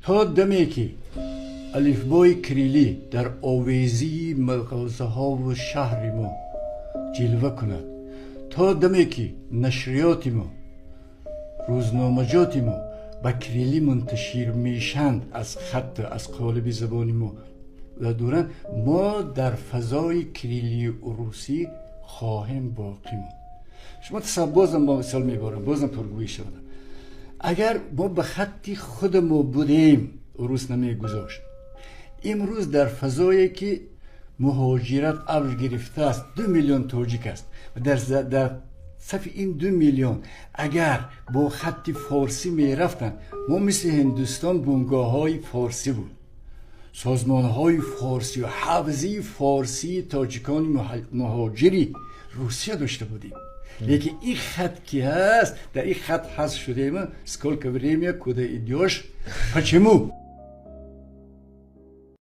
То даме ки алифбои кириллӣ дар овезии мағозаҳову шаҳри мо ҷилва кунад, то даме ки нашриёти мо, рӯзномаҷоти мо ба кириллӣ мунташир мешанд, аз хатт, аз қолиби забони мо дуранд, мо дар фазои кириллию русӣ хоҳем боқӣ монд. Шумо тасаввур, бозам мо мисол меборам, бозам пургӯӣ шавад. Агар мо ба хатти худ мо будем, урус намегузошт. Имрӯз дар фазое ки муҳоҷират авҷ гирифтааст, 2 миллион тоҷик аст, дар сафи ин 2 миллион агар бо хатти форсӣ мерафтанд, мо мисли Ҳиндустон бунгоҳҳои форсӣ буд, созмонҳои форсӣ ва ҳавзаи форсии тоҷикони муҳоҷири Русия дошта будем. Лекин ин хат ки ҳаст, дар ин хат ҳаст шудем. Сколько время, куда идёшь, почему?